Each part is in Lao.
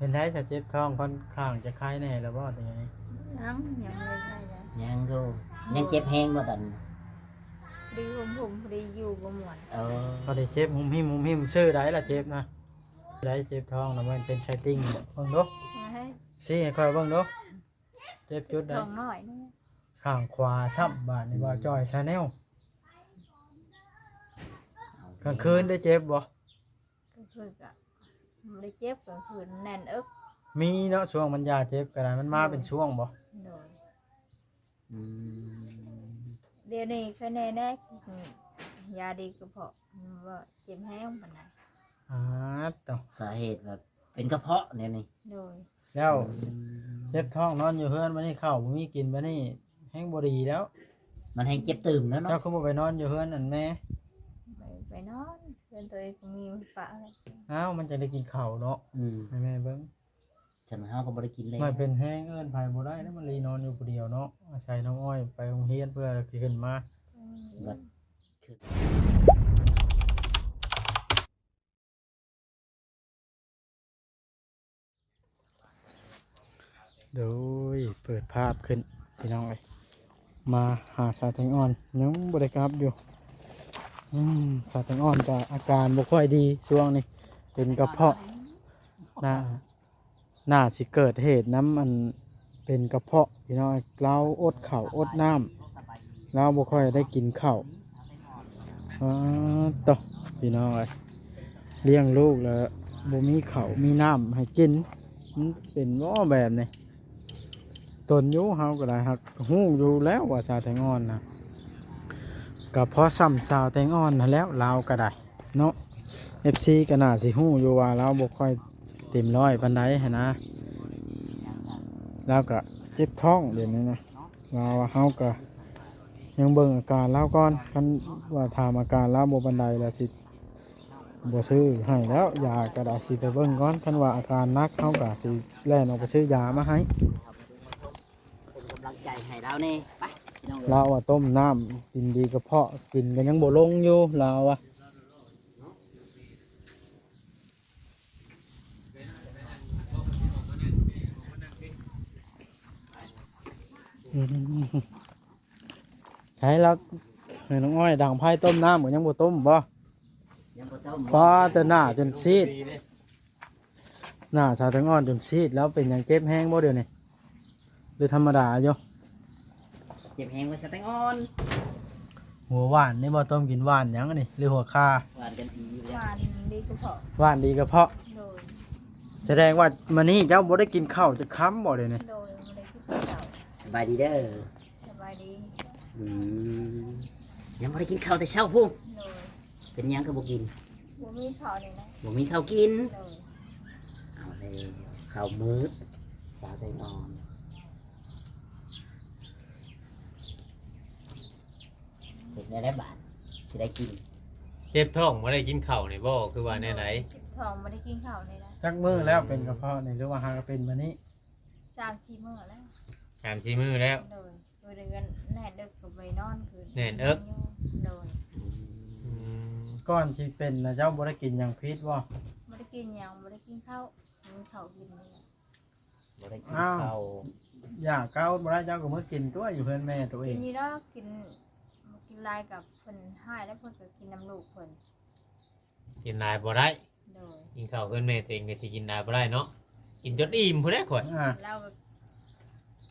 ເປັນໃດຊະ ເຈັບທ້ອງ ຂ້ອນຂ້າງຈະໄຄແດ່ແລ້ວບໍ່ ຫຼືຈັ່ງໃດ? ຍັງ ຍັງບໍ່ໄດ້ໄຄເລີຍ. ຍັງຢູ່ ຍັງເຈັບແຮງບໍ່ຕອນນີ້? ພໍດີຫົ່ມໆ ພໍດີຢູ່ບໍ່ມ່ວນ. ເອີ ພໍດີເຈັບຮຸ່ມຫິ້ມຮຸ່ມຫິ້ມ ຊື່ໃດລະເຈັບນະ? ໃດເຈັບທ້ອງນະ ແມ່ນເປັນໄຊຕິ່ງ ເບິ່ງດູ ຊີ້ໃຫ້ຂ້ອຍເບິ່ງດູ ເຈັບຈຸດໃດ? ທ້ອງນ້ອຍນີ້ ຂ້າງຂວາຊ້ຳ ບາດນີ້ ອືມ ບ່າວຈ່ອຍ Channel ກາງຄືນໄດ້ເຈັບບໍ່? ກາງຄືນກະບໍ່ໄດ້ເຈັບ ກາງຄືນແໜ້ນເອິກ. ມີເນາະ ຊ່ວງມັນຢາເຈັບກະໄດ້ ມັນມາເປັນຊ່ວງບໍ່? ໂດຍ ອືມ ດຽວນີ້ໄຄແນ່ແດ່ ຢາດີກະເພາະ ບໍ່ເຈັບແຮງປານໃດ. ອາ ໂຕ ສາເຫດກະເປັນກະເພາະແນວນີ້. ໂດຍ ແລ້ວ ອືມ ເຈັບທ້ອງນອນຢູ່ເຮືອນ ບາດນີ້ເຂົ້າບໍ່ມີກິນ ບາດນີ້ແຮງບໍ່ດີແລ້ວ ມັນແຮງເຈັບຕື່ມແລ້ວເນາະ. ເຈົ້າຄືບໍ່ໄປນອນຢູ່ເຮືອນອັນແມ່? ໄປ ໄປນອນເຮືອນໂຕເອງ ກະມີປະແລ້ວ. ອ້າວ ມັນຈັ່ງໄດ້ກິນເຂົ້າເນາະ. ອືມ ໃຫ້ແມ່ເບິ່ງ ຊັ້ນເຮົາກະບໍ່ໄດ້ກິນແລ້ວ ມັນເປັນແຮງ ເອີ້ນໃຜບໍ່ໄດ້ແລ້ວ ມາລີນອນຢູ່ຜູ້ດຽວເນາະ. ອາໄສນ້ອງອ້ອຍໄປໂຮງຮຽນເພື່ອຊິຂຶ້ນມາ ອືມ ບັດ ໂດຍ ເປີດພາບຂຶ້ນພີ່ນ້ອງເອີຍ ມາຫາສາວແຕງອ່ອນ ຍັງບໍ່ໄດ້ກັບຢູ່. ອືມ ສາວແຕງອ່ອນກະອາການບໍ່ຄ່ອຍດີຊ່ວງນີ້ ເປັນກະເພາະ ໜ້າ ໜ້າຊິເກີດເຫດນຳອັນເປັນກະເພາະພີ່ນ້ອງ. ລາວອົດເຂົ້າອົດນ້ຳ ລາວບໍ່ຄ່ອຍໄດ້ກິນເຂົ້າ. ອາ ໂຕ ພີ່ນ້ອງເອີຍ ລ້ຽງລູກແລ້ວບໍ່ມີເຂົ້າມີນ້ຳໃຫ້ກິນ ມັນເປັນບໍ່ແບບນີ້? ຕົນຢູ່ ເຮົາກະໄດ້ຮັກຮູ້ຢູ່ແລ້ວວ່າສາວແຕງອ່ອນນະ ກະພໍສ່ຳສາວແຕງອ່ອນຫັ້ນແລ້ວ ລາວກະໄດ້ເນາະ. ເອັຟຊີກະໜ້າຊິຮູ້ຢູ່ວ່າລາວບໍ່ຄ່ອຍເຕັມຮ້ອຍປານໃດຫັ້ນນະ ລາວກະເຈັບທ້ອງດຽວນີ້ນະ. ລາວວ່າເຮົາກະຍັງເບິ່ງອາການລາວກ່ອນ ຄັນວ່າຖາມອາການລາວບໍ່ປານໃດລະຊິບໍ່ຊື້ໃຫ້ແລ້ວ ຢາກະໄດ້ ຊິໄປເບິ່ງກ່ອນ. ຄັນວ່າອາການໜັກ ເຮົາກະຊິແລ່ນອອກໄປຊື້ຢາມາໃຫ້ ເປັນກຳລັງໃຈໃຫ້ລາວແດ່ ໄປ ລາວວ່າຕົ້ມນ້ຳກິນດີກະເພາະ ກິນກະຍັງບໍ່ລົງຢູ່ ລາວວ່າ. ໃຫ້ລາວ ໃຫ້ນ້ອງອ້ອຍດັງໄຟຕົ້ມນ້ຳກະຍັງບໍ່ຕົ້ມບໍ່? ຍັງບໍ່ຕົ້ມ. ປ້າ ແຕ່ໜ້າຈົນຊີດ ໜ້າສາວແຕງອ່ອນຈົນຊີດ ລາວເປັນຫຍັງ ເຈັບແຮງບໍ່ດຽວນີ້ ຫຼືທຳມະດາຢູ່? ເຈັບແຮງວ່າສາວແຕງອ່ອນ. ຫົວຫວານນີ້ບໍ່ ຕົ້ມກິນຫວານຫຍັງອັນນີ້ ຫຼືຫົວຂ່າ? ຫວານຈັນທີຢູ່ແລ້ວ ຫວານດີກະເພາະ ຫວານດີກະເພາະ. ໂດຍ ສະແດງວ່າມື້ນີ້ເຈົ້າບໍ່ໄດ້ກິນເຂົ້າຈັກຄຳບໍ່ດຽວນີ້? ໂດຍ ບໍ່ໄດ້ກິນເຂົ້າ. ສະບາຍດີເດີ. ສະບາຍດີ. ອືມ ຍັງບໍ່ໄດ້ກິນເຂົ້າແຕ່ເຊົ້າພຸ້ນ. ໂດຍ ເປັນຫຍັງຄືບໍ່ກິນ? ບໍ່ມີເຂົ້ານີ້ນະ ບໍ່ມີເຂົ້າກິນ. ໂດຍ ເອົາແລ້ວ ເຂົ້າມືດ ສາວແຕງອ່ອນ ເຮັດແນວໃດບາດ ຊິໄດ້ກິນ? ເຈັບທ້ອງບໍ່ໄດ້ກິນເຂົ້ານີ້ບໍ່ ຄືວ່າແນວໃດ? ໂດຍ ເຈັບທ້ອງບໍ່ໄດ້ກິນເຂົ້ານີ້ນະ. ຈັກມື້ແລ້ວເປັນກະເພາະນີ້ ຫຼືວ່າຫາກະເປັນມານີ້? ສາມສີ່ມື້ແລ້ວ. ສາມສີ່ມື້ແລ້ວ. ໂດຍ ຢູ່ໃນເຮືອນແໜ້ນເອິກ ກະໄປນອນຄືນ ແໜ້ນເອິກ. ໂດຍ ອືມ ກ່ອນຊິເປັນນະ ເຈົ້າບໍ່ໄດ້ກິນຫຍັງຜິດບໍ່? ບໍ່ໄດ້ກິນຫຍັງ ບໍ່ໄດ້ກິນເຂົ້າ ມີເຂົ້າກິນນີ້ແຫຼະ. ບໍ່ໄດ້ກິນເຂົ້າ. ຢາເກົາບໍ່ໄດ້ ເຈົ້າກະມື້ກິນຕົວະ ຢູ່ເຮືອນແມ່ໂຕເອງ. ກິນຢູ່ດອກ ກິນ ກິນຫຼາຍກະເພິ່ນຮ້າຍແລ້ວ ເພິ່ນກະກິນນຳລູກເພິ່ນ. ກິນຫຼາຍບໍ່ໄດ້. ໂດຍ ກິນເຂົ້າເຮືອນແມ່ໂຕເອງກະຊິກິນຫຼາຍບໍ່ໄດ້ເນາະ ກິນຈົນອີ່ມພຸ້ນແຫຼະຂ້ອຍ. ລາວກະ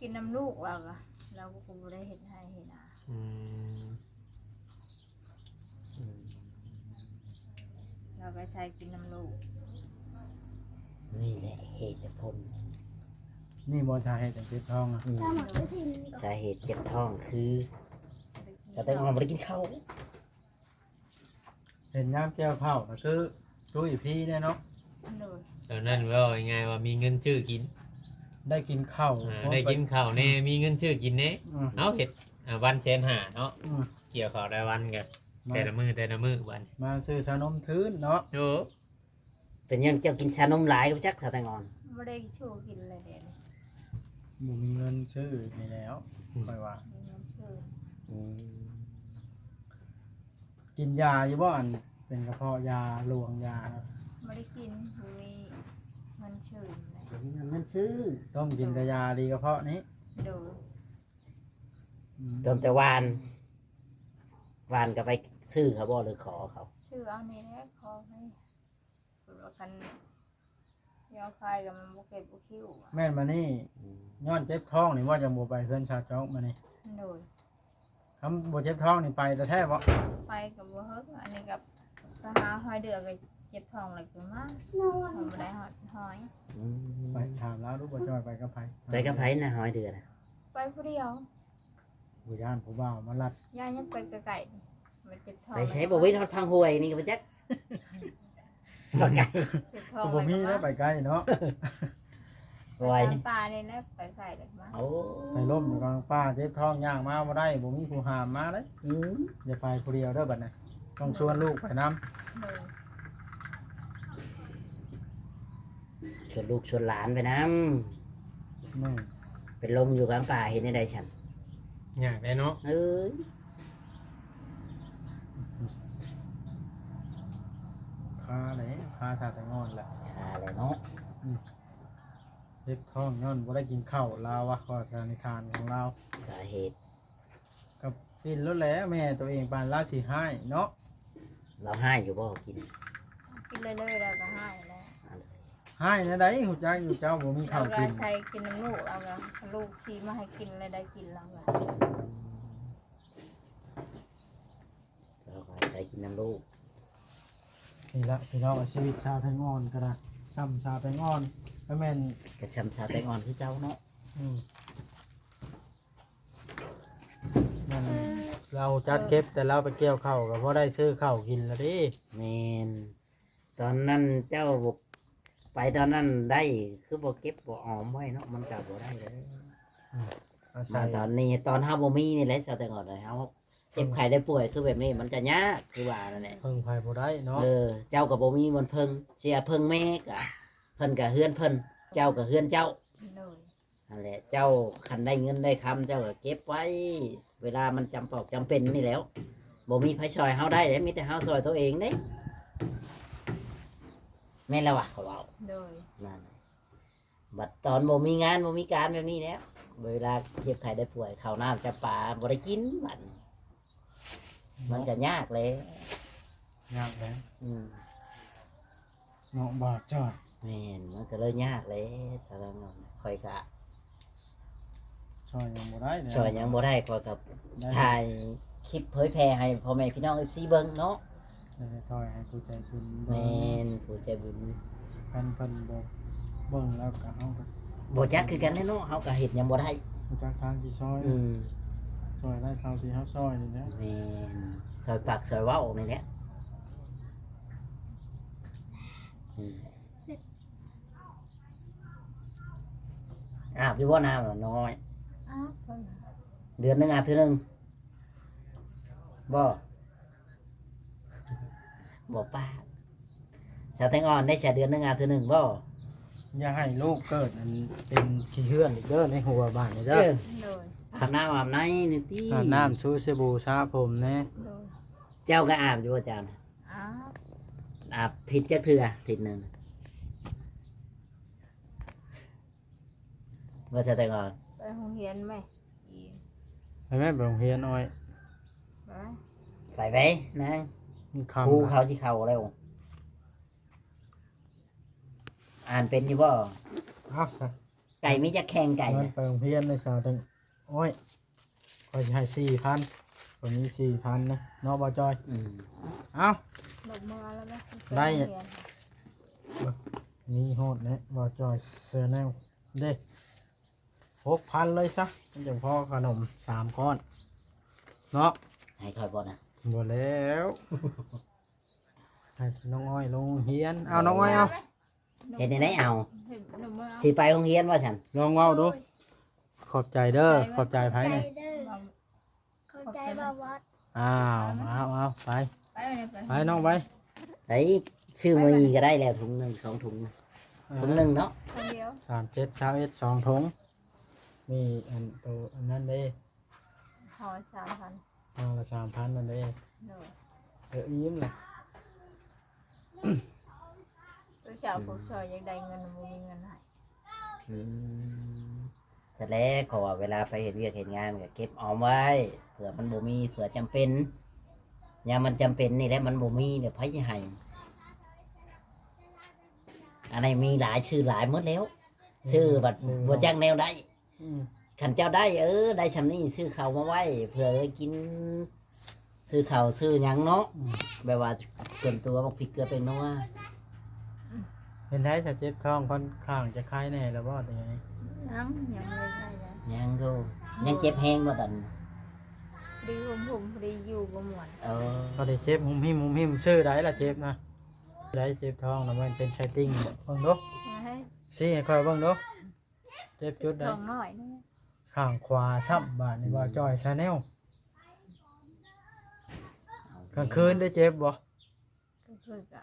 ກິນນຳລູກ ລາວກະ ລາວກະບໍ່ໄດ້ເຮັດໄຮ່ເຮັດນາ. ອືມ ລາວກະໃຊ້ກິນນຳລູກ. ນີ້ແຫຼະເຫດຜົນ ນີ້ບໍ່ສາເຫດຈັງເຈັບທ້ອງອະ? ອືມ ສາເຫດເຈັບທ້ອງຄື ສາວແຕງອ່ອນບໍ່ໄດ້ກິນເຂົ້າ. ເຫັນຍາມກ່ຽວເຂົ້າກະຄືຕຸ້ຍພີແນ່ເນາະ. ໂດຍ ຕອນນັ້ນເວົ້າງ່າຍໆວ່າມີເງິນຊື້ກິນ ໄດ້ກິນເຂົ້າ ອາ ໄດ້ກິນເຂົ້າແນ່ ມີເງິນຊື້ກິນແນ່. ອືມ ເຮົາເຮັດ ອາ ວັນແສນຫ້າເນາະ. ອືມ ກ່ຽວເຂົ້າໄດ້ວັນກະ ແຕ່ລະມື້ແຕ່ລະມື້ ບາດນີ້ມາຊື້ຊານົມທຶນເນາະ. ໂອ້ ເປັນຫຍັງເຈົ້າກິນຊານົມຫຼາຍກະຈັກ ສາວແຕງອ່ອນ? ບໍ່ໄດ້ຊື້ກິນເລີຍດຽວນີ້ ບໍ່ມີເງິນຊື້ນີ້ແລ້ວ ຂ້ອຍວ່າ. ບໍ່ມີເງິນຊື້. ອືມ ກິນຢາຢູ່ບໍ່ ອັນເປັນກະເພາະ ຢາຫຼວງ ຢາ? ບໍ່ໄດ້ກິນ ບໍ່ມີ ມັນຊື່ນແຫຼະ ເງິນຊື່ນ ຕົ້ມກິນແຕ່ຢາດີກະເພາະນີ້. ໂດຍ. ອືມ ຕົ້ມແຕ່ຫວານ ຫວານກະໄປຊື້ເຂົາບໍ່ ຫຼືຂໍເຂົາ? ຊື້ເອົານີ້ແຫຼະ ຂໍໃຫ້ ເພິ່ນວ່າຄັນ ຍາວຄາຍກໍມັນບໍ່ເກັບບໍ່ຄິວ. ແມ່ນບາດນີ້ ອືມ ຍ້ອນເຈັບທ້ອງນີ້ວ່າຈັ່ງບໍ່ໄປເຮືອນຊາວຈອກມານີ້. ໂດຍ. ຄັນບໍ່ເຈັບທ້ອງນີ້ໄປແທ້ໆບໍ່? ໄປກໍບໍ່ເຮິງ ອັນນີ້ກໍໄປຫາຮອຍເດືອກໍເຈັບທ້ອງແລ້ວກໍມາ ນອນ ບໍ່ໄດ້ຮອດຮອຍ. ອືມ ໄປຖາມລາວດູ ບໍ່ຈ່ອຍໄປກັບໃຜ? ໄປກັບໃຜນະຮອຍເດືອນະ? ໄປຜູ້ດຽວ. ບໍ່ຢ້ານຜູ້ບ່າວມາລັດ? ຢ້ານຍັງໄປໃກ້ໆ ມັນເຈັບທ້ອງ. ໄປໃສບໍ່ເຫັນຮອດພັງຫ້ວຍນີ້ກໍບໍ່ຈັກ. ບໍ່ໄກ ເຈັບທ້ອງ ກໍບໍ່ມີແລ້ວໄປໃກ້ເນາະ. ໄວ ໄປກາງປ່ານີ້ແຫຼະ ໄປໃກ້ແລ້ວມາ. ໂອ້ ໄປລົ້ມຢູ່ກາງປ່າ ເຈັບທ້ອງ ຍ່າງມາບໍ່ໄດ້ ບໍ່ມີຜູ້ຫາມມາເດ້. ອືມ ຢ່າໄປຜູ້ດຽວເດີບັດນີ້ ຕ້ອງຊວນລູກໄປນຳ. ໂດຍ. ຊວນລູກຊວນຫຼານໄປນຳ. ແມ່ນ. ເປັນລົມຢູ່ກາງປ່າເຮັດແນວໃດຊັ້ນ? ຍາກແດ່ເນາະ. ເອີຍ ຄາແຫຼະ ຄາຊາແຕງອ່ອນແຫຼະ ຄາແຫຼະເນາະ. ອືມ ເຈັບທ້ອງຍ້ອນບໍ່ໄດ້ກິນເຂົ້າ ລາວວ່າ ຂໍ້ສັນນິຖານຂອງລາວ. ສາເຫດ ກໍປິ່ນໂລດແຫຼະ ແມ່ໂຕເອງປານລາວຊິຮ້າຍເນາະ. ລາວຮ້າຍຢູ່ບໍ່? ກິນ ກິນເລື້ອຍໆ ແລ້ວກໍຮ້າຍແລ້ວ. ຮ້າຍແນວໃດ? ຮູ້ຈັກຢູ່ເຈົ້າບໍ່ມີເຂົ້າກິນ. ລາວກໍໃສ່ກິນນຳລູກ ລາວກໍ ລູກຊື້ມາໃຫ້ກິນແລ້ວໄດ້ກິນ ລາວກໍ ລາວກໍໃສ່ກິນນຳລູກ. ນີ້ລະພີ່ນ້ອງ ຊີວິດຊາວແຕງອ່ອນກໍໄດ້ ຊ່ຳຊາວແຕງອ່ອນ ກໍແມ່ນ ກໍຊ່ຳຊາວແຕງອ່ອນຄືເກົ່າເນາະ. ອືມ ມັນ ລາວຈັກເກັບ ແຕ່ລາວໄປກ່ຽວເຂົ້າກໍພໍໄດ້ຊື້ເຂົ້າກິນລະເດ້. ແມ່ນ ຕອນນັ້ນເຈົ້າ ໄປຕອນນັ້ນໄດ້ ຄືບໍ່ເກັບບໍ່ອອມໄວ້ເນາະ ມັນກໍບໍ່ໄດ້ເລີຍ. ອືມ ມາຕອນນີ້ ຕອນເຮົາບໍ່ມີນີ້ແຫຼະ ຊາວແຕງອ່ອນເອີຍ ເຮົາເຈັບໄຂ້ໄດ້ປ່ວຍຄືແບບນີ້ ມັນກໍຍາກ ຄືວ່ານັ້ນແຫຼະ ເພິ່ງໃຜບໍ່ໄດ້ເນາະ. ເອີ ເຈົ້າກໍບໍ່ມີບ່ອນເພິ່ງ ຊິເພິ່ງແມ່ກໍ ເພິ່ນກໍເຮືອນເພິ່ນ ເຈົ້າກໍເຮືອນເຈົ້າ. ໂດຍ. ຫັ້ນແຫຼະ ເຈົ້າຄັນໄດ້ເງິນໄດ້ຄຳ ເຈົ້າກໍເກັບໄວ້ ເວລາມັນຈຳປອກຈຳເປັນນີ້ແຫຼ້ວ. ບໍ່ມີໃຜຊ່ອຍເຮົາໄດ້ເດ້ ມີແຕ່ເຮົາຊ່ອຍໂຕເອງເດ້ ແມ່ນແລ້ວວະ ເຂົາເວົ້າ. ໂດຍ. ນັ້ນ ບັດຕອນບໍ່ມີງານບໍ່ມີການແບບນີ້ແຫຼ້ວ ເວລາເຈັບໄຂ້ໄດ້ປ່ວຍ ເຂົ້ານ້ຳຈຳປາບໍ່ໄດ້ກິນ ບັດນີ້ ມັນກໍຍາກແຫຼະ. ຍາກແຫຼະ. ອືມ ເນາະ ບໍ່ຈ່ອຍ. ແມ່ນ ມັນກໍເລີຍຍາກແຫຼະ ສາລະເນາະ. ຂ້ອຍກະຊ່ອຍຫຍັງບໍ່ໄດ້ແລ້ວ ຊ່ອຍຫຍັງບໍ່ໄດ້ ຂ້ອຍກໍໄດ້ຖ່າຍຄລິບເຜີຍແຜ່ໃຫ້ພໍ່ແມ່ພີ່ນ້ອງເອັຟຊີເບິ່ງເນາະ. ໄດ້ແຕ່ຊ່ອຍໃຫ້ຜູ້ໃຈບຸນເບິ່ງ. ແມ່ນ ຜູ້ໃຈບຸນ ຄັນເພິ່ນບໍ່ເບິ່ງແລ້ວກໍ ເຮົາກໍບໍ່ຈັກຄືກັນແຫຼະເນາະ ເຮົາກໍເຮັດຫຍັງບໍ່ໄດ້ ບໍ່ຈັກທາງຊິຊ່ອຍ. ອືມ ຊ່ອຍໄດ້ເທົ່າທີ່ເຮົາຊ່ອຍນີ້ແຫຼະ. ແມ່ນ ຊ່ອຍປາກຊ່ອຍເວົ້ານີ້ແຫຼະ. ອືມ ອາບຢູ່ບໍ່ນ້ຳນ້ອຍ? ອາບ. ເດືອນໜຶ່ງອາບເທື່ອໜຶ່ງບໍ່? ບໍ່ປາກ. ສາວແຕງອ່ອນໄດ້ສະ ເດືອນໜຶ່ງອາບເທື່ອໜຶ່ງບໍ່? ຢ່າໃຫ້ລູກເກີດອັນເປັນຂີ້ເຫື່ອນອີກເດີ ໃນຫົວບ້ານນີ້ເດີ. ເອີ ໂດຍ. ອາບນ້ຳອາບໃນນີ້ຕິ ອາບນ້ຳ ຊູສະບູ ສະຜົມແດ່. ໂດຍ. ເຈົ້າກໍອາບຢູ່ບໍ່ ເຈົ້ານະ? ອາບ. ອາບທິດຈັກເທື່ອ? ທິດໜຶ່ງ. ວ່າຊະແຕງອ່ອນ ໄປໂຮງຮຽນໄໝ? ໄປແມ່ນ ໄປໂຮງຮຽນອ້ອຍ. ໄປ ໄປໄປນາງ ມັນຄ່ຳ ຄູເຂົາຊິເຂົ້າແລ້ວ. ອ່ານເປັນຢູ່ບໍ່? ເອົາ ໄກ່ມີຈັກແຂ່ງໄກ່ ມັນໄປໂຮງຮຽນໃນສາວແຕງ ໂອ້ຍ ຂ້ອຍຊິໃຫ້ສີ່ພັນ ຂ້ອຍມີສີ່ພັນນະ ເນາະ ບ່າວຈອຍ? ອືມ ເອົ້າ ໄດ້ ມີຮອດແຫຼະ ບ່າວຈອຍແຊນແນວເດ້ ຫົກພັນເລີຍຊະ ມັນຈັ່ງພໍຂະໜົມສາມກ້ອນເນາະ. ໃຫ້ຂ້ອຍບໍ່ນະ? ບໍ່ແລ້ວ ໃຫ້ນ້ອງອ້ອຍລົງຮຽນ. ເອົາ ນ້ອງອ້ອຍ ເອົາ ເຮັດແນວໃດເອົາ? ເຮັດໜົມເອົາ ຊິໄປໂຮງຮຽນວ່າຊັ້ນ? ລອງເວົ້າດູ. ຂອບໃຈເດີ. ຂອບໃຈໃຜນີ້? ຂອບໃຈເດີ. ຂອບໃຈບ່າວວັດ. ອ້າວ ເອົາ ເອົາ ໄປ ໄປ ໄປ ໄປນ້ອງໄປ. ໄປຊື້ໝີ່ກໍໄດ້ແລ້ວ ຖົງໜຶ່ງ ສອງຖົງນະ. ເອີ ຖົງໜຶ່ງເນາະ ຖົງດຽວ ສາມເຈັດ ຊາວເອັດ ສອງຖົງ. ມີອັນໂຕອັນນັ້ນເດ້ ຫ່ອລະສາມພັນ ຫ່ອລະສາມພັນນັ້ນເດ້. ໂດຍ. ເອີ ອີ່ມລະ ໂຕ ຜູ້ສາວຜູ້ຊ່ອຍຢາກໄດ້ເງິນ ບໍ່ມີເງິນໃຫ້. ອືມ ສະແລະ ເພາະວ່າເວລາໄປເຮັດວຽກເຮັດງານກໍເກັບອອມໄວ້ ເຜື່ອມັນບໍ່ມີ ເຜື່ອຈຳເປັນ ຍາມມັນຈຳເປັນນີ້ແຫຼະ ມັນບໍ່ມີແລ້ວໃຜຊິໃຫ້? ອັນໃດມີຫຼາຍ ຊື້ຫຼາຍໝົດແລ້ວ ອືມ ຊື້ບັດ ຊື້ ບໍ່ຈັກແນວໃດ. ອືມ ຄັນເຈົ້າໄດ້ ເອີ ໄດ້ຊ່ຳນີ້ ຊື້ເຂົ້າມາໄວ້ເພື່ອໄວ້ກິນ ຊື້ເຂົ້າຊື້ຫຍັງເນາະ. ອືມ ແບບວ່າສ່ວນຕົວ ໝາກພິກເກືອແປ້ງນົວ ເປັນໄດ? ສາເຈັບທ້ອງ ຂ້ອນຂ້າງຈະໄຄແດ່ແລ້ວບໍ່ ຫຼືຍັງ? ຍັງ ຍັງບໍ່ໄດ້ໄຄເລີຍ. ຍັງຢູ່ ອືມ ຍັງເຈັບແຮງບໍ່ຕອນນີ້? ພໍດີຫຸ້ມໆ ພໍດີຢູ່ບໍ່ມ່ວນ. ເອີ ພໍດີເຈັບຫຸ້ມຫິ້ມຫຸ້ມຫິ້ມ ຊື່ໃດລະເຈັບນະ? ໃດເຈັບທ້ອງນະ ແມ່ນເປັນໄຊຕິ່ງບໍ່? ເບິ່ງດູ ໃຫ້ ຊີ້ໃຫ້ຂ້ອຍເບິ່ງດູ. ເຈັບຈຸດໃດ? ທ້ອງນ້ອຍນີ້ ຂ້າງຂວາຊ້ຳ. ບາດນີ້ ອືມ ບ່າວຈ່ອຍ Channel ກາງຄືນໄດ້ເຈັບບໍ່? ກາງຄືນກະ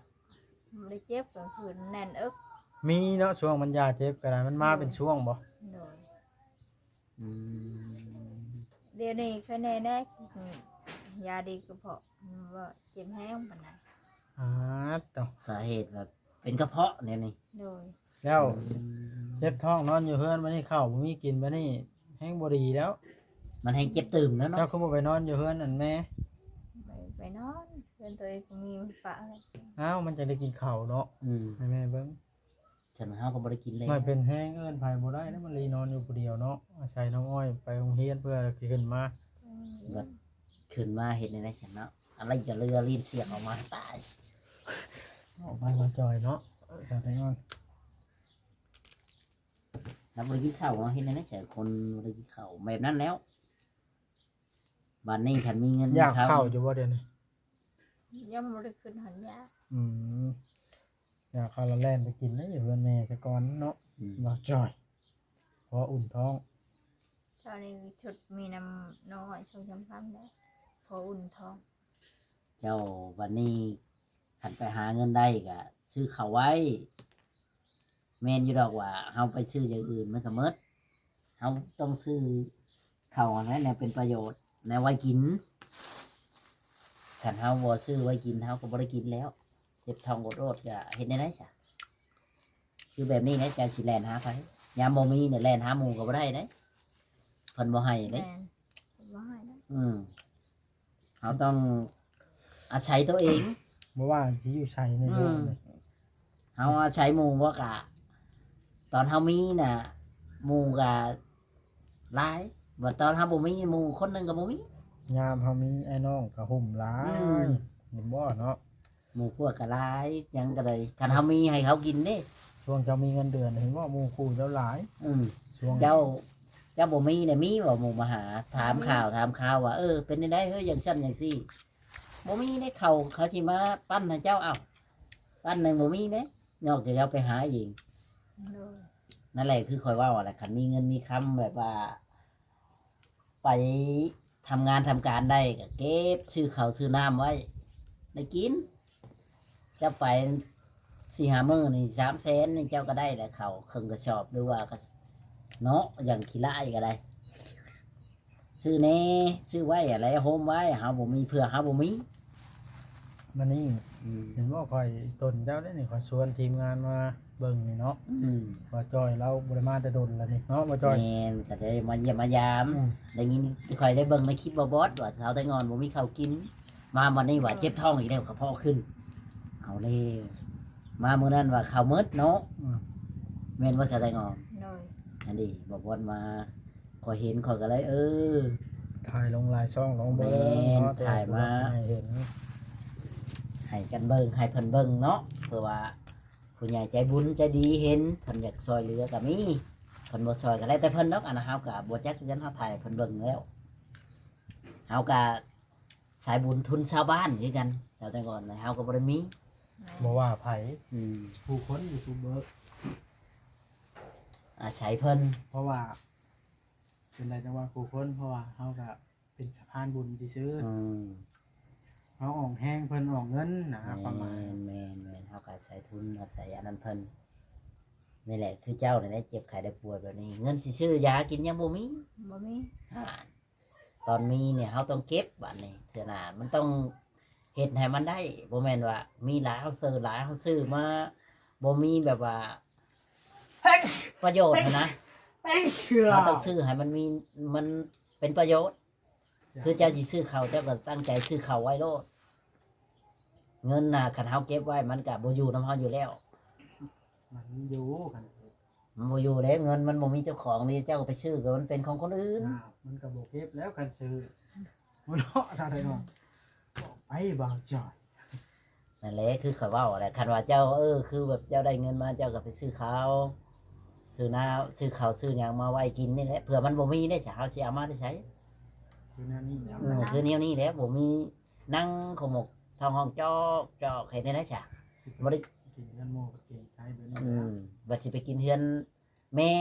ບໍ່ໄດ້ເຈັບ ກາງຄືນແໜ້ນເອິກ. ມີເນາະ ຊ່ວງມັນຢາເຈັບກໍໄດ້ ມັນມາ ໂດຍ ເປັນຊ່ວງບໍ່? ໂດຍ. ອືມ ດຽວນີ້ໄຄແນ່ແດ່ ຢາດີກະເພາະ ບໍ່ເຈັບແຮງປານໃດ. ອາ ໂຕ ສາເຫດກໍເປັນກະເພາະແນວນີ້. ໂດຍ. ແລ້ວ ອືມ ເຈັບທ້ອງນອນຢູ່ເຮືອນ ບາດນີ້ເຂົ້າບໍ່ມີກິນ ບາດນີ້ແຮງບໍ່ດີແລ້ວ ມັນແຮງເຈັບຕື່ມແລ້ວເນາະ. ເຈົ້າຄືບໍ່ໄປນອນຢູ່ເຮືອນອັນແມ່? ໄປ ໄປນອນເຮືອນຕົວເອງກໍມີປະ. ອ້າວ ມັນຈັ່ງໄດ້ກິນເຂົ້າເນາະ. ອືມ ໃຫ້ແມ່ເບິ່ງ. ຊັ້ນເຮົາກໍບໍ່ໄດ້ກິນແລ້ວ ມັນເປັນແຮງ ເອີ້ນໃຜບໍ່ໄດ້ແລ້ວ ມັນລີນອນຢູ່ຜູ້ດຽວເນາະ. ອາໄສນ້ອງອ້ອຍໄປໂຮງຮຽນເພື່ອຂຶ້ນມາ. ອືມ ບັດຂຶ້ນມາເຮັດແນວໃດຊັ້ນເນາະ? ອາໄລກະເລືອລີ້ນສຽກອອກມາຕາຍ. ອອກມາບໍ່ຈ່ອຍເນາະ ສາວແຕງອ່ອນ. ລາວບໍ່ໄດ້ກິນເຂົ້າເນາະ ເຮັດແນວໃດໃສ່ຄົນບໍ່ໄດ້ກິນເຂົ້າແບບນັ້ນແລ້ວ. ບາດນີ້ຄັນມີເງິນມີຄຳ ຢາກເຂົ້າຢູ່ບໍ່ດຽວນີ້? ຍັງບໍ່ໄດ້ຂຶ້ນຮອດຢາກ. ອືມ ຢາກເຂົ້າລະແລ່ນໄປກິນເດ້ ຢູ່ເຮືອນແມ່ຊະກ່ອນເນາະ. ອືມ ລາວຈ່ອຍ ພໍອຸ່ນທ້ອງ. ເຊົ້ານີ້ຊຸດມີນ້ຳນ້ອຍ ສອງສາມພັນແລ້ວ ພໍອຸ່ນທ້ອງ. ເຈົ້າ ບາດນີ້ຄັນໄປຫາເງິນໄດ້ກະຊື້ເຂົ້າໄວ້. ແມ່ນຢູ່ດອກວ່າເຮົາໄປຊື້ຢ່າງອື່ນມັນກະໝົດ. ເຮົາຕ້ອງຊື້ເຂົ້າຫັ້ນແຫຼະ ແນວເປັນປະໂຫຍດ ແນວໄວ້ກິນ. ຄັນເຮົາບໍ່ຊື້ໄວ້ກິນ ເຮົາກໍບໍ່ໄດ້ກິນແລ້ວ. ເຈັບທ້ອງໂອດໆ ກະເຮັດແນວໃດຊະ? ຄືແບບນີ້ແຫຼະ ເຈົ້າຊິແລ່ນຫາໃຜ? ຍາມບໍ່ມີນີ້ແລ່ນຫາໝູ່ກໍບໍ່ໄດ້ເດ້ ເພິ່ນບໍ່ໃຫ້ເດ້. ແມ່ນ ເພິ່ນບໍ່ໃຫ້ເດ້. ອືມ ເຮົາຕ້ອງອາໄສຕົວເອງ ບໍ່ວ່າຊິຢູ່ໃສໃນໂລກນີ້. ອືມ ເຮົາອາໄສໝູ່ບໍ່ກະ ຕອນເຮົາມີນະ ໝູ່ກະຫຼາຍ ບັດຕອນເຮົາບໍ່ມີ ໝູ່ຄົນໜຶ່ງກະບໍ່ມີ. ຍາມເຮົາມີອ້າຍນ້ອງກະຫຸ້ມຫຼາຍ. ອືມ ແມ່ນບໍ່ເນາະ? ໝູ່ພວກກະຫຼາຍ ຫຍັງກະໄດ້ ຄັນເຮົາມີໃຫ້ເຂົາກິນເດ້. ຊ່ວງເຈົ້າມີເງິນເດືອນ ເຫັນບໍ່ ໝູ່ຄູ່ເຈົ້າຫຼາຍ. ອືມ ຊ່ວງເຈົ້າ ເຈົ້າບໍ່ມີນີ້ ມີບໍ່ໝູ່ມາຫາ ຖາມ ອືມ ຂ່າວ ຖາມຂ່າວວ່າ ເອີ ເປັນຈັ່ງໃດເຮີ້ຍ ຈັ່ງຊັ້ນຈັ່ງຊີ້? ບໍ່ມີເດ້ ເຂົາ ເຂົາຊິມາປັ້ນໃຫ້ເຈົ້າ. ເອົ້າ ປັ້ນໜຶ່ງບໍ່ມີເດ້ ນອກຈາກເຈົ້າໄປຫາເອງ. ໂດຍ. ນັ້ນແຫຼະ ຄືຂ້ອຍເວົ້າຫັ້ນແຫຼະ ຄັນມີເງິນມີຄຳແບບວ່າ ໄປທຳງານທຳການໄດ້ກະເກັບຊື້ເຂົ້າຊື້ນ້ຳໄວ້ໄດ້ກິນ. ເຈົ້າໄປສີ່ຫ້າມື້ນີ້ ສາມແສນນີ້ ເຈົ້າກະໄດ້ແລ້ວ ເຂົ້າເຄິ່ງກະສອບ ຫຼືວ່າກະ ເນາະ ຢ່າງຂີ້ລ້າຍກະໄດ້ ຊື້ແນ່ ຊື້ໄວ້ຫັ້ນແຫຼະ ໂຮມໄວ້ ເຮົາບໍ່ມີ ເພື່ອເຮົາບໍ່ມີ. ມານີ້ ອືມ ເຫັນບໍ່ ຂ້ອຍຕົນເຈົ້າເດ້ນີ້ ຂ້ອຍຊວນທີມງານມາເບິ່ງນີ້ເນາະ. ອືມ ບ່າວຈ່ອຍລາວບໍ່ໄດ້ມາແຕ່ດົນແລ້ວນີ້ເນາະ ບ່າວຈ່ອຍ. ແມ່ນ ກະໄດ້ມາຢ້ຽມມາຢາມ. ອືມ ໄດ້ຍິນ ຂ້ອຍໄດ້ເບິ່ງໃນຄລິບບ່າວບອດວ່າສາວໄທງອນບໍ່ມີເຂົ້າກິນ ມາບັດນີ້ວ່າເຈັບທ້ອງອີກແລ້ວ ກະເພາະຂຶ້ນ. ເອົາແລ້ວ ມາມື້ນັ້ນວ່າເຂົ້າໝົດເນາະ. ອືມ ແມ່ນບໍ່ສາວໄທງອນ? ໂດຍ. ອັນນີ້ບ່າວບອດມາ ຂ້ອຍເຫັນຂ້ອຍກະເລີຍ ເອີ ຖ່າຍລົງຫຼາຍຊ່ອງລອງເບິ່ງ. ແມ່ນ ເນາະ ຖ່າຍມາໃຫ້ເຫັນ ໃຫ້ກັນເບິ່ງ ໃຫ້ເພິ່ນເບິ່ງເນາະ ເພື່ອວ່າຜູ້ໃຫຍ່ໃຈບຸນໃຈດີເຫັນ ເພິ່ນຢາກຊ່ອຍເຫຼືອກະມີ ເພິ່ນບໍ່ຊ່ອຍກະແລ້ວແຕ່ເພິ່ນດອກ. ອັນນັ້ນເຮົາກະບໍ່ຈັກຄືກັນ ເຮົາຖ່າຍໃຫ້ເພິ່ນເບິ່ງແລ້ວ ເຮົາກະສາຍບຸນທຶນຊາວບ້ານຄືກັນ ຊາວແຕງອ່ອນ ເຮົາກະບໍ່ໄດ້ມີ ບໍ່ວ່າໃຜ. ອືມ ຜູ້ຄົນ ຢູທູບເບີ ອາໄສເພິ່ນ ເພາະວ່າ ເປັນໄດ້ແຕ່ວ່າຄູ່ຄົນ ເພາະວ່າເຮົາກະເປັນສະພານບຸນຊື່ໆ. ອືມ ເຮົາອອກແຮງ ເພິ່ນອອກເງິນນະ ຄວາມໝາຍ. ແມ່ນໆໆ ເຮົາກະອາໄສທຶນ ອາໄສອັນນັ້ນເພິ່ນ. ນີ້ແຫຼະ ຄືເຈົ້ານີ້ແຫຼະ ເຈັບໄຂ້ໄດ້ປ່ວຍແບບນີ້ ເງິນຊິຊື້ຢາກິນຍັງບໍ່ມີ. ບໍ່ມີ. ອ່າ ຕອນມີນີ້ເຮົາຕ້ອງເກັບ ບາດນີ້ເທື່ອໜ້າມັນຕ້ອງເຮັດໃຫ້ມັນໄດ້ ບໍ່ແມ່ນວ່າມີຫຼາຍເຮົາຊື້ຫຼາຍ ເຮົາຊື້ມາ ບໍ່ມີແບບວ່າປະໂຫຍດຫັ້ນນະ. ເຮົາຕ້ອງຊື້ໃຫ້ມັນມີ ມັນເປັນປະໂຫຍດ. ຄືເຈົ້າຊິຊື້ເຂົ້າ ເຈົ້າກໍຕັ້ງໃຈຊື້ເຂົ້າໄວ້ໂລດ. ເງິນນະ ຄັນເຮົາເກັບໄວ້ ມັນກໍບໍ່ຢູ່ນຳເຮົາຢູ່ແລ້ວ. ມັນຢູ່ ຄັນ ມັນບໍ່ຢູ່ເດ້ ເງິນມັນບໍ່ມີເຈົ້າຂອງນີ້ ເຈົ້າກໍໄປຊື້ ກໍມັນເປັນຂອງຄົນອື່ນ. ອ້າວ ມັນກໍບໍ່ເກັບແລ້ວ ຄັນຊື້. ຫົວເນາະ ເທົ່າໃດເນາະ. ບອກໄປ ບ່າວຈ້ອຍ. ນັ້ນແຫຼະ ຄືຂ້ອຍເວົ້າແຫຼະ ຄັນວ່າເຈົ້າ ເອີ ຄືແບບເຈົ້າໄດ້ເງິນມາ ເຈົ້າກໍໄປຊື້ເຂົ້າ ຊື້ນ້ຳ ຊື້ເຂົ້າ ຊື້ຫຍັງມາໄວ້ກິນນີ້ແຫຼະ. ເພື່ອມັນບໍ່ມີເດ້ ເຮົາຊິເອົາມາແຕ່ໃສ? ຄືແນວນີ້ແຫຼະ ເອີ ຄືແນວນີ້ແຫຼະ ບໍ່ມີ ນັ່ງຂະໝົກທ້ອງຮ້ອງຈອກໆ ເຮັດແນວໃດຊະ? ບໍ່ໄດ້ກິນເຮືອນໝູ່ກໍເກງໃຈແບບນີ້. ອືມ ບັດຊິໄປກິນເຮືອນແມ່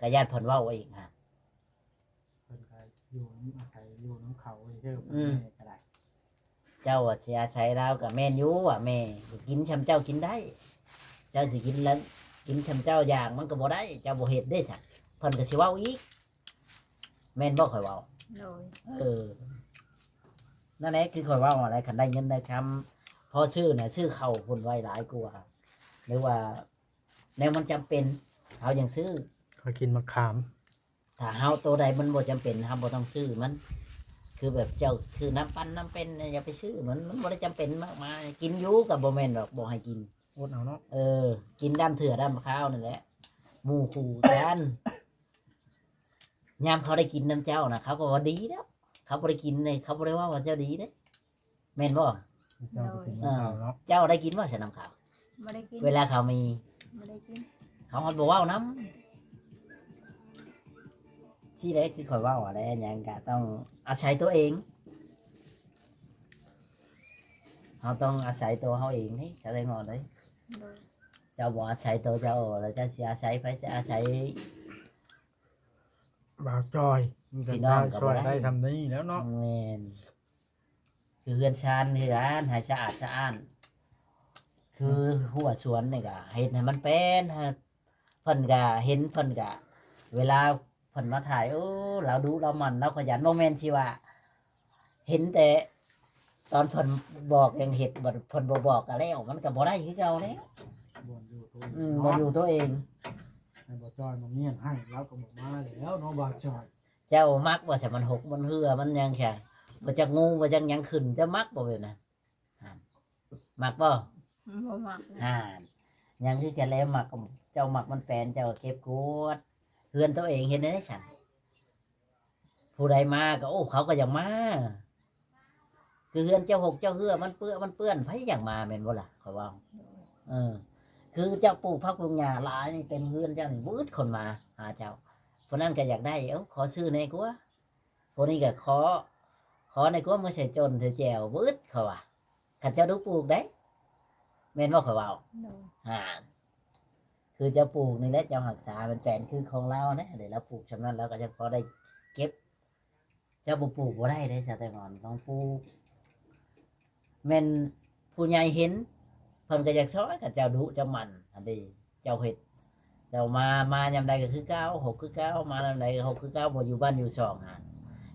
ກໍຢ້ານເພິ່ນເວົ້າອີກຫັ້ນ. ເພິ່ນກໍຢູ່ນຳ ອາໄສຢູ່ນຳເຂົາຊື່ໆ ອືມ ແມ່ກໍໄດ້. ເຈົ້າວ່າຊິອາໄສລາວກໍແມ່ນຢູ່ວ່າແມ່ກິນຊ່ຳເຈົ້າກິນໄດ້ ເຈົ້າຊິກິນລະ ກິນຊ່ຳເຈົ້າຢາກມັນກໍບໍ່ໄດ້ ເຈົ້າບໍ່ເຮັດເດ້ຊະ ເພິ່ນກໍຊິເວົ້າອີກ. ແມ່ນບໍ່ຂ້ອຍເວົ້າ? ໂດຍ. ເອີ ນັ້ນແຫຼະ ຄືຂ້ອຍເວົ້າຫັ້ນແຫຼະ ຄັນໄດ້ເງິນໄດ້ຄຳ ພໍຊື້ນະ ຊື້ເຂົ້າພຸ້ນໄວ້ຫຼາຍກວ່າ ຫຼືວ່າແນວມັນຈຳເປັນ ເຮົາຈັ່ງຊື້. ຂ້ອຍກິນໝາກຂາມ. ຖ້າເຮົາ ໂຕໃດມັນບໍ່ຈຳເປັນ ເຮົາບໍ່ຕ້ອງຊື້ມັນ. ຄືແບບເຈົ້າ ຄືນ້ຳປັ່ນນ້ຳເປັນ ຢ່າໄປຊື້ມັນ ມັນບໍ່ໄດ້ຈຳເປັນມາກມາຍ. ກິນຢູ່ກໍບໍ່ແມ່ນດອກ ບໍ່ໃຫ້ກິນ ອົດເອົາເນາະ. ເອີ ກິນດຳເທື່ອດຳຄາວນັ້ນແຫຼະ ໝູ່ຄູ່ກັນ. ຍາມເຂົາໄດ້ກິນນຳເຈົ້ານະ ເຂົາກໍວ່າດີແລ້ວ ເຂົາບໍ່ໄດ້ກິນເດ້ ເຂົາບໍ່ໄດ້ເວົ້າວ່າເຈົ້າດີເດ້ ແມ່ນບໍ່? ເຈົ້າໄດ້ກິນນຳເຂົາເນາະ. ເຈົ້າໄດ້ກິນບໍ່ຊະນຳເຂົາ? ບໍ່ໄດ້ກິນ. ເວລາເຂົາມີ ບໍ່ໄດ້ກິນ ເຂົາຮອດບໍ່ເວົ້ານຳ. ຊີ້ແຫຼະ ຄືຂ້ອຍເວົ້າຫັ້ນແຫຼະ ຫຍັງກະຕ້ອງອາໄສຕົວເອງ ເຮົາຕ້ອງອາໄສຕົວເຮົາເອງເດ້ ສະແດງອອກເດ້. ໂດຍ. ເຈົ້າບໍ່ອາໄສຕົວເຈົ້າ ແລ້ວເຈົ້າຊິອາໄສໃຜ? ຊິອາໄສ ບ່າວຈອຍ ພີ່ນ້ອງກໍບໍ່ໄດ້ ຊ່ວຍໄດ້ຊ່ຳນີ້ແລ້ວເນາະ. ແມ່ນ ຄືເຮືອນຊານ ເຮືອນໃຫ້ສະອາດສະອ້ານ ຄືຮົ້ວສວນນີ້ກໍເຮັດໃຫ້ມັນເປັນ ເພິ່ນກໍເຫັນ ເພິ່ນກໍ ເວລາເພິ່ນມາຖ່າຍ ໂອ້ ລາວດຸລາວໝັ່ນ ລາວຂະຫຍັນ ບໍ່ແມ່ນຊິວ່າ ເຫັນແຕ່ຕອນເພິ່ນບອກຍັງເຮັດ ບັດເພິ່ນບໍ່ບອກກໍແລ້ວ ມັນກໍບໍ່ໄດ້ຄືເກົ່າແລ້ວ. ບ່ອນຢູ່ຕົວເອງ ອືມ ເນາະ ບ່ອນຢູ່ຕົວເອງ. ໃຫ້ບ່າວຈອຍມາມ້ຽນໃຫ້ ລາວກໍບໍ່ມາແລ້ວເນາະ ບ່າວຈອຍ. ເຈົ້າມັກບໍ່ຊະ ມັນຫົກ ມັນເຫື່ອ ມັນຫຍັງຊະ ບໍ່ຈັກງູ ບໍ່ຈັກຫຍັງຂຶ້ນ ເຈົ້າມັກບໍ່ແບບນັ້ນ? ຫັ້ນ ມັກບໍ່? ບໍ່ມັກ. ຫັ້ນ ຍັງຄືກັນແຫຼະ ມັກ ເຈົ້າມັກມັນແປນ ເຈົ້າກໍເກັບກວາດເຮືອນຕົວເອງ ເຮັດແນວໃດຊັ້ນ? ຜູ້ໃດມາກໍ ໂອ້ ເຂົາກໍຢາກມາ ຄືເຮືອນເຈົ້າຫົກເຈົ້າເຫື່ອ ມັນເປື້ອ ມັນເປື້ອນ ໃຜຢາກມາ ແມ່ນບໍ່ລະ? ຂ້ອຍເວົ້າ ເອີ ຄືເຈົ້າປູກຜັກປູກຫຍ້າຫຼາຍນີ້ ເຕັມເຮືອນເຈົ້ານີ້ ບໍ່ອຶດຄົນມາຫາເຈົ້າ. ຜູ້ນັ້ນກໍຢາກໄດ້ ເອົ້າ ຂໍຊື້ແດ່ກວ່າ ຜູ້ນີ້ກໍຂໍ ຂໍແດ່ກວ່າ ມື້ໃສ່ຈົນໃສ່ແຈ່ວ ບໍ່ອຶດ ເຂົາວ່າ. ຄັນເຈົ້າດຸປູກເດ້ ແມ່ນບໍ່ຂ້ອຍເວົ້າ? ໂດຍ. ຫັ້ນ ຄືເຈົ້າປູກນີ້ແຫຼະ ເຈົ້າຮັກສາ ມັນແປນຄືຂອງລາວນະ ແລ້ວລາວປູກຊ່ຳນັ້ນ ລາວກໍຍັງພໍໄດ້ເກັບ. ເຈົ້າບໍ່ປູກບໍ່ໄດ້ເດ້ ຊາວໄຕ້ຫວັນ ຕ້ອງປູກ. ແມ່ນຜູ້ໃຫຍ່ເຫັນ ເພິ່ນກໍຢາກຊ່ອຍ ຄັນເຈົ້າດຸເຈົ້າໝັ່ນຫັ້ນເດ້ ເຈົ້າເຮັດ ເຈົ້າມາ ມາຍາມໃດກໍຄືເກົ່າ ຫົກຄືເກົ່າ ມາຍາມໃດກໍຫົກຄືເກົ່າ ບໍ່ຢູ່ບ້ານຢູ່ຊ່ອງຫັ້ນ.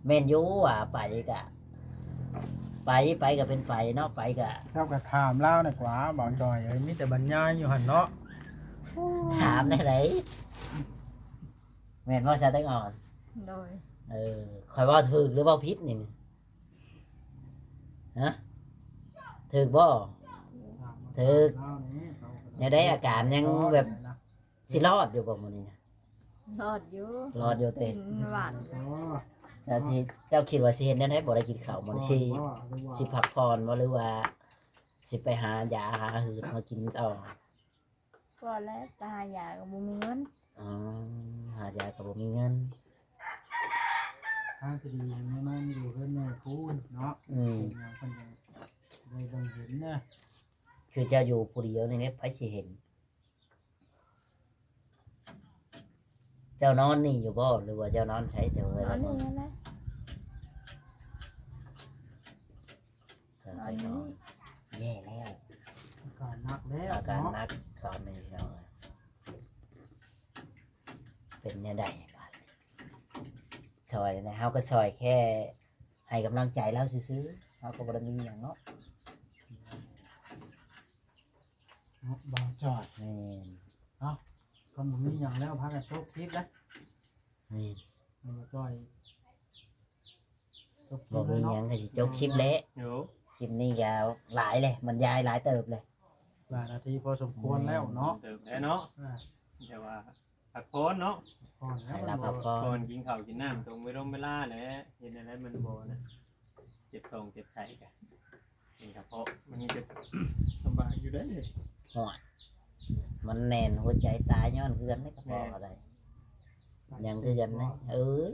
ແມ່ນຢູ່ວ່າໄປກະ ໄປ ໄປກໍເປັນໄປເນາະ ໄປກະ ເຈົ້າກໍຖາມລາວນະກວ່າ ບ່າວຈອຍເອີຍ ມີແຕ່ບັນຍາຍຢູ່ຫັ້ນເນາະ. ຖາມແນວໃດ? ແມ່ນບໍ່ ຊາວໄຕ້ຫວັນ? ໂດຍ. ເອີ ຂ້ອຍເວົ້າຖືກຫຼືເວົ້າຜິດນີ້? ຮະ ຖືກບໍ່? ຖືກ. ແນວໃດ ອາການຍັງແບບຊິລອດຢູ່ບໍ່ມື້ນີ້ນະ? ລອດຢູ່. ລອດຢູ່ເຕ? ອືມ ຫວານຢູ່. ເຈົ້າຊິ ເຈົ້າຄິດວ່າຊິເຮັດແນວໃດ ບໍ່ໄດ້ກິນເຂົ້າມື້ນີ້? ຊິ ຊິພັກຜ່ອນບໍ່ ຫຼືວ່າຊິໄປຫາຢາຫາຫືດມາກິນຕໍ່? ພໍແລ້ວ ໄປຫາຢາກໍບໍ່ມີເງິນ. ອໍ ຫາຢາກໍບໍ່ມີເງິນ. ທາງທີ່ດີໃຫ້ມານອນຢູ່ເຮືອນແມ່ພຸ້ນເນາະ. ອືມ ເປັນຫຍັງເພິ່ນຈັ່ງໄດ້ເບິ່ງເຫັນນະ. ຄືເຈົ້າຢູ່ຜູ້ດຽວນີ້ແຫຼະ ໃຜຊິເຫັນ? ເຈົ້ານອນນີ້ຢູ່ບໍ່ ຫຼືວ່າເຈົ້ານອນໃສ? ແຕ່ວ່ານອນນີ້ແຫຼະ. ສາວໄຕ້ຫວັນ ແຍ່ແລ້ວ ອາການໜັກແລ້ວ ອາການໜັກຕອນນີ້ພີ່ນ້ອງເອີຍ. ເປັນແນວໃດບາດນີ້? ຊ່ອຍແດ່ ເຮົາກໍຊ່ອຍແຄ່ໃຫ້ກຳລັງໃຈລາວຊື່ໆ ເຮົາກໍບໍ່ໄດ້ມີຫຍັງເນາະ. ເນາະ ບ່າວ ຈອຍ ແມ່ນ ເອົ້າ ຄັນບໍ່ມີຫຍັງແລ້ວ ພາກັນຈົບຄລິບເດ້. ແມ່ນ ແມ່ນບໍ່ຈອຍ ຈົບຄລິບ ບໍ່ມີຫຍັງກໍຊິຈົບຄລິບແຫຼະ. ໂອ້ ຄລິບນີ້ກໍຫຼາຍແຫຼະ ບັນຍາຍຫຼາຍເຕີບແຫຼະ ຫຼາຍນາທີພໍສົມຄວນແລ້ວເນາະ. ເຕີບແລ້ວເນາະ ອ່າ ແຕ່ວ່າ ພັກຜ່ອນເນາະ ພັກຜ່ອນແລ້ວ ໃຫ້ລາວພັກຜ່ອນ ກ່ອນກິນເຂົ້າກິນນ້ຳ ຕົງເວລົງເວລາແຫຼະ ເຮັດແນວໃດມັນບໍ່ນະ ເຈັບທ້ອງເຈັບໄສ້ກະ ເປັນກະເພາະ ມັນຍັງເປັນລຳບາກຢູ່ເດ້. ໂອ້ຍ ມັນແໜ້ນຫົວໃຈຕາຍຍ້ອນເຮືອນໃນກະເພາະ ແມ່ນ ກໍໄດ້ ຍັງຄືກັນນະ ເອີຍ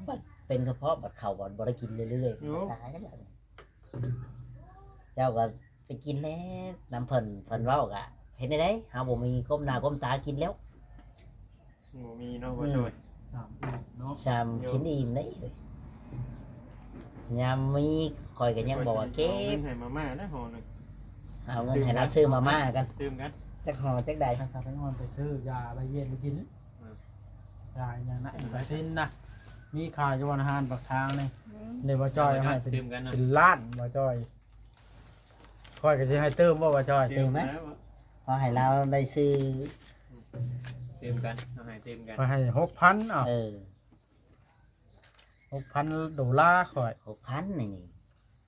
ບັດເປັນກະເພາະ ບັດເຂົ້າບັດບໍ່ໄດ້ກິນເລື້ອຍໆ ໂອ້ ຕາຍແລ້ວບັດນີ້. ເຈົ້າກໍໄປກິນແຫຼະນຳເພິ່ນ ເພິ່ນເວົ້າກະເຮັດແນວໃດ ເຮົາບໍ່ມີກົ້ມໜ້າກົ້ມຕາກິນແລ້ວ. ບໍ່ມີເນາະ ອືມ ບໍ່ໂດຍ ສາມອີ່ມເນາະ ສາມ ໂດຍ ກິນອີ່ມໄດ້ເລີຍ. ຍາມມີຂ້ອຍກໍຍັງບອກວ່າເກັບ ເອົາເງິນໃຫ້ມາມ່ານະຫໍໜຶ່ງ ເອົາເງິນໃຫ້ລາວຊື້ມາມ່າກັນ ຕື່ມກັນ ຈັກຫໍຈັກໃດ ຖ້າສາວແຕງອ່ອນໄປຊື້ຢາໃບເຢັນກິນ ອືມ ຢາຫຍັງນະ ອືມ ໄປຊີ້ນນະ ມີຂາຍຢູ່ບ່ອນອາຫານປາກທາງນີ້ ອືມ ເດ້ ບໍ່ຈ່ອຍ ເອົາໃຫ້ເປັນ ຕື່ມກັນນະ ເປັນລ້ານ ບໍ່ຈ່ອຍ. ຂ້ອຍກໍຊິໃຫ້ຕື່ມບໍ່ ບໍ່ຈ່ອຍ? ຕື່ມນະ ຂໍໃຫ້ລາວໄດ້ຊື້ ຕື່ມກັນ ເອົາໃຫ້ຕື່ມກັນ ຂ້ອຍໃຫ້ຫົກພັນ ເອົາ ເອີ ຫົກພັນໂດລາຂ້ອຍ ຫົກພັນນີ້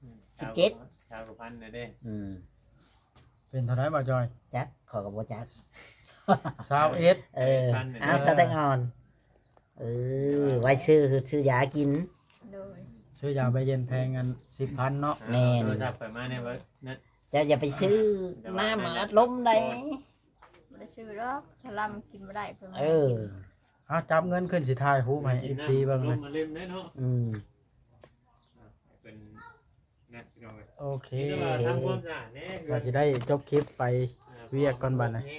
ອືມ ສິບເຈັດ ຊາວກວ່າພັນແລ້ວເດ້ ອືມ ເປັນເທົ່າໃດບໍ່ຈ່ອຍ? ຈັກ ຂ້ອຍກໍບໍ່ຈັກ ຊາວເອັດ ເອີ ເອີ ພັນແລ້ວ ອ້າວ ຊາວແຕງອ່ອນ ເອີ ໄວ້ຊື້ ຊື້ຢາກິນ ໂດຍ ຊື້ຢາໃບເຢັນແພງອັນສິບພັນເນາະ ແມ່ນ ໂທລະສັບຂ້ອຍມາແດ່ເວີ້ຍ ເຈົ້າຢ່າໄປຊື້ນ້ຳອັດລົມໃດ ບໍ່ໄດ້ຊື້ດອກ ຖ້າລຳກິນບໍ່ໄດ້ເພິ່ນ ເອີ ເອົາ ຈັບເງິນຂຶ້ນ ຊິຖ່າຍຮູບໃຫ້ເອັຟຊີເບິ່ງ ລົມມາເລັມເດ້ເນາະ ອືມ ອ່ະ ເປັນ ນັ້ນ ພີ່ນ້ອງເອີຍ ໂອເຄ ມີແຕ່ວ່າທຳຄວາມສະອາດແດ່ ກໍຊິໄດ້ຈົບຄລິບໄປ ອ່າ ວຽກກ່ອນບັດນີ້